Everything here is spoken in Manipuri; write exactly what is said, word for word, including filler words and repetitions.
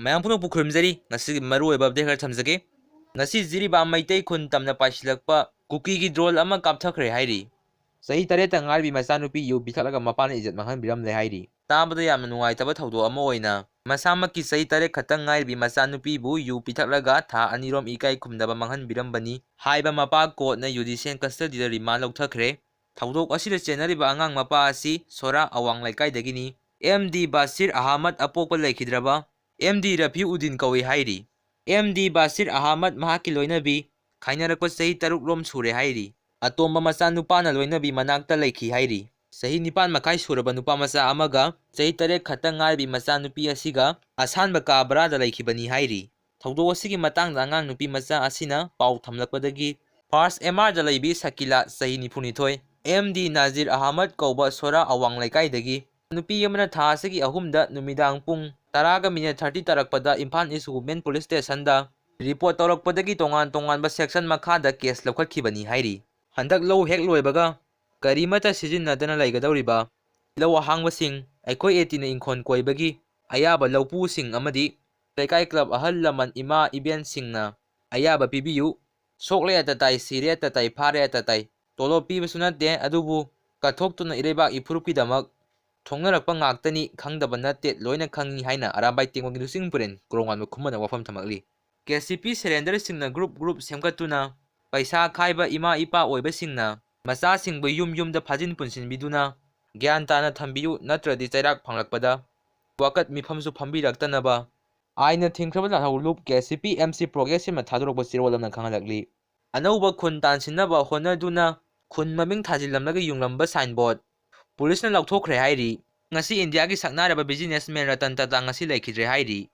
ꯃꯌꯥꯝ ꯄꯨꯝꯅꯃꯛꯄꯨ ꯈꯨꯔꯨꯝꯖꯔꯤ꯫ ꯉꯁꯤꯒꯤ ꯃꯔꯨꯑꯣꯏꯕ ꯑꯞꯗꯦꯠ ꯈꯔ ꯊꯝꯖꯒꯦ꯫ ꯉꯁꯤ ꯖꯤꯔꯤꯕꯥꯝ ꯃꯩꯇꯩ ꯈꯨꯟ ꯇꯝꯅ ꯄꯥꯏꯁꯤꯜꯂꯛꯄ ꯀꯨꯀꯤꯒꯤ ꯗ꯭ꯔꯣꯟ ꯑꯃ ꯀꯥꯞꯊꯈ꯭ꯔꯦ ꯍꯥꯏꯔꯤ꯫ ꯆꯍꯤ ꯇꯔꯦꯠꯇ ꯉꯥꯏꯔꯕꯤ ꯃꯆꯥꯅꯨꯄꯤ ꯌꯨ ꯄꯤꯊꯛꯂꯒ ꯃꯄꯥꯅ ꯏꯖꯠ ꯃꯥꯡꯍꯟꯕꯤꯔꯝꯂꯦ ꯍꯥꯏꯔꯤ꯫ ꯇꯥꯕꯗ ꯌꯥꯝꯅ ꯅꯨꯡꯉꯥꯏꯇꯕ ꯊꯧꯗꯣꯛ ꯑꯃ ꯑꯣꯏꯅ ꯃꯁꯥꯃꯛꯀꯤ ꯆꯍꯤ ꯇꯔꯦꯠ ꯈꯛꯇꯪ ꯉꯥꯏꯔꯕꯤ ꯃꯆꯥꯅꯨꯄꯤꯕꯨ ꯌꯨ ꯄꯤꯊꯛꯂꯒ ꯊꯥ ꯑꯅꯤꯔꯣꯝ ꯏꯀꯥꯏ ꯈꯨꯝꯅꯕ ꯃꯥꯡꯍꯟꯕꯤꯔꯝꯕꯅꯤ ꯍꯥꯏꯕ ꯃꯄꯥ ꯀꯣꯔꯠꯅ ꯖꯨꯗꯤꯁꯤꯌꯦꯜ ꯀꯁꯇꯗꯤꯗ ꯔꯤꯃꯥꯟ ꯂꯧꯊꯈ꯭ꯔꯦ꯫ ꯊꯧꯗꯣꯛ ꯑꯁꯤꯗ ꯆꯦꯟꯅꯔꯤꯕ ꯑꯉꯥꯡ ꯃꯄꯥ ꯑꯁꯤ ꯁꯣꯔꯥ ꯑꯋꯥꯡ ꯂꯩꯀꯥꯏꯗꯒꯤꯅꯤ꯫ ꯑꯦꯝ ꯗꯤ ꯕꯥꯁꯤꯔ ꯑꯍꯃꯗ ꯑꯄꯣꯛꯄ ꯂꯩꯈꯤꯗ꯭ꯔꯕ ꯑꯦꯝ ꯗꯤ ꯔꯐꯤꯎꯗꯤꯟ ꯀꯧꯏ ꯍꯥꯏꯔꯤ꯫ ꯑꯦꯝ ꯗꯤ ꯕꯥꯁꯤꯔ ꯑꯍꯃꯗ ꯃꯍꯥꯛꯀꯤ ꯂꯣꯏꯅꯕꯤ ꯈꯥꯏꯅꯔꯛꯄ ꯆꯍꯤ ꯇꯔꯨꯛ ꯔꯣꯝ ꯁꯨꯔꯦ ꯍꯥꯏꯔꯤ꯫ ꯑꯇꯣꯝꯕ ꯃꯆꯥꯅꯨꯄꯥꯅ ꯂꯣꯏꯅꯕꯤ ꯃꯅꯥꯛꯇ ꯂꯩꯈꯤ ꯍꯥꯏꯔꯤ꯫ ꯆꯍꯤ ꯅꯤꯄꯥꯟ ꯃꯈꯥꯏ ꯁꯨꯔꯕ ꯅꯨꯄꯥ ꯃꯆꯥ ꯑꯃꯒ ꯆꯍꯤ ꯇꯔꯦꯠ ꯈꯛꯇ ꯉꯥꯏꯔꯕꯤ ꯃꯆꯥꯅꯨꯄꯤ ꯑꯁꯤꯒ ꯑꯁꯥꯟꯕ ꯀꯥ ꯕꯔꯥꯗ ꯂꯩꯈꯤꯕꯅꯤ ꯍꯥꯏꯔꯤ꯫ ꯊꯧꯗꯣꯛ ꯑꯁꯤꯒꯤ ꯃꯇꯥꯡꯗ ꯑꯉꯥꯡ ꯅꯨꯄꯤ ꯃꯆꯥ ꯑꯁꯤꯅ ꯄꯥꯎ ꯊꯝꯂꯛꯄꯗꯒꯤ ꯐꯥꯔꯁ ꯑꯦꯝ ꯑꯥꯔꯗ ꯂꯩꯕꯤ ꯁꯀꯤꯂꯥ, ꯆꯍꯤ ꯅꯤꯐꯨꯅꯤꯊꯣꯏ, ꯑꯦꯝ ꯗꯤ ꯅꯥꯖꯤꯔ ꯑꯍꯃꯗ ꯀꯧꯕ ꯁꯣꯔꯥ ꯑꯋꯥꯡ ꯂꯩꯀꯥꯏꯗꯒꯤ ꯅꯨꯄꯤ ꯑꯃꯅ ꯊꯥ ꯑꯁꯤꯒꯤ ꯑꯍꯨꯝꯗ ꯅꯨꯃꯤꯗꯥꯡ ꯄꯨꯡ ꯇꯔꯥꯒ ꯃꯤꯅꯤꯠ ꯊꯥꯔꯇꯤ ꯇꯥꯔꯛꯄꯗ ꯏꯝꯐꯥꯜ ꯏꯁ ꯋꯨꯃꯦꯟ ꯄꯨꯂꯤꯁ ꯁ꯭ꯇꯦꯁꯟꯗ ꯔꯤꯄꯣꯔꯠ ꯇꯧꯔꯛꯄꯗꯒꯤ ꯇꯣꯉꯥꯟ ꯇꯣꯉꯥꯟꯕ ꯁꯦꯛꯁꯟ ꯃꯈꯥꯗ ꯀꯦꯁ ꯂꯧꯈꯠꯈꯤꯕꯅꯤ ꯍꯥꯏꯔꯤ꯫ ꯍꯟꯗꯛ ꯂꯧ ꯍꯦꯛ ꯂꯣꯏꯕꯒ ꯀꯔꯤꯃꯠꯇ ꯁꯤꯖꯤꯟꯅꯗꯅ ꯂꯩꯒꯗꯧꯔꯤꯕ ꯂꯧ ꯑꯍꯥꯡꯕꯁꯤꯡ, ꯑꯩꯈꯣꯏ ꯑꯦ ꯇꯤꯅ ꯏꯪꯈꯣꯜ ꯀꯣꯏꯕꯒꯤ ꯑꯌꯥꯕ ꯂꯧꯄꯨꯁꯤꯡ ꯑꯃꯗꯤ ꯂꯩꯀꯥꯏ ꯀ꯭ꯂꯕ ꯑꯍꯜ ꯂꯃꯟ ꯏꯃꯥ ꯏꯕꯦꯟꯁꯤꯡꯅ ꯑꯌꯥꯕ ꯄꯤꯕꯤꯌꯨ꯫ ꯁꯣꯛꯂꯦ ꯇꯇꯥꯏ, ꯁꯤꯔꯦ ꯇꯇꯥꯏ, ꯐꯥꯔꯦ ꯇꯇꯥꯏ꯫ ꯇꯣꯂꯣꯞ ꯄꯤꯕꯁꯨ ꯅꯠꯇꯦ, ꯑꯗꯨꯕꯨ ꯀꯠꯊꯣꯛꯇꯨꯅ ꯏꯔꯩꯕꯥꯛ ꯏꯐꯨꯔꯨꯞꯀꯤꯗꯃꯛ ꯊꯣꯡꯅꯔꯛꯄ ꯉꯥꯛꯇꯅꯤ, ꯈꯪꯗꯕ ꯅꯠꯇꯦ, ꯂꯣꯏꯅ ꯈꯪꯉꯤ ꯍꯥꯏꯅ ꯑꯔꯥꯝꯕꯥꯏ ꯇꯦꯡꯕꯒꯤ ꯂꯨꯆꯤꯡ ꯄꯨꯔꯦꯟ ꯀ꯭ꯔꯣꯡꯉꯥꯟꯕ ꯈꯨꯃꯟꯅ ꯋꯥꯐꯝ ꯊꯝꯂꯛꯂꯤ꯫ ꯀꯦ ꯁꯤ ꯄꯤ ꯁꯔꯦꯟꯗꯔꯁꯤꯡꯅ ꯒ꯭ꯔꯨꯞ ꯒ꯭ꯔꯨꯞ ꯁꯦꯝꯒꯠꯇꯨꯅ ꯄꯩꯁꯥ ꯈꯥꯏꯕ ꯏꯃꯥ ꯏꯄꯥ ꯑꯣꯏꯕꯁꯤꯡꯅ ꯃꯆꯥꯁꯤꯡꯕꯨ ꯌꯨꯝ ꯌꯨꯝꯗ ꯐꯥꯖꯤꯟ ꯄꯨꯟꯁꯤꯟꯕꯤꯗꯨꯅ ꯒ꯭ꯌꯥꯟ ꯇꯥꯅ ꯊꯝꯕꯤꯌꯨ, ꯅꯠꯇ꯭ꯔꯗꯤ ꯆꯩꯔꯥꯛ ꯐꯪꯂꯛꯄꯗ ꯋꯥꯀꯠ ꯃꯤꯐꯝꯁꯨ ꯐꯝꯕꯤꯔꯛꯇꯅꯕ ꯑꯥꯏꯟꯅ ꯊꯤꯡꯈ꯭ꯔꯕ ꯂꯥꯜꯍꯧꯂꯨꯞ K C P M C progress ꯁꯤꯃ ꯊꯥꯗꯣꯔꯛꯄ ꯆꯦꯔꯣꯜ ꯑꯃꯅ ꯈꯪꯍꯜꯂꯛꯂꯤ꯫ ꯑꯅꯧꯕ ꯈꯨꯟ ꯇꯥꯟꯁꯤꯟꯅꯕ ꯍꯣꯠꯅꯗꯨꯅ ꯈꯨꯟ ꯃꯃꯤꯡ ꯊꯥꯖꯤꯜꯂꯝꯂꯒ ꯌꯨꯡꯂꯝꯕ ꯁꯥꯏꯟꯕꯣꯔꯗ ꯄꯨꯂꯤꯁꯅ ꯂꯧꯊꯣꯛꯈ꯭ꯔꯦ ꯍꯥꯏꯔꯤ꯫ ꯉꯁꯤ ꯏꯟꯗꯤꯌꯥꯒꯤ ꯁꯛꯅꯥꯏꯔꯕ ꯕꯤꯖꯤꯅꯦꯁꯃꯦꯟ ꯔꯇꯟ ꯇꯥꯇꯥ ꯉꯁꯤ ꯂꯩꯈꯤꯗ꯭ꯔꯦ ꯍꯥꯏꯔꯤ꯫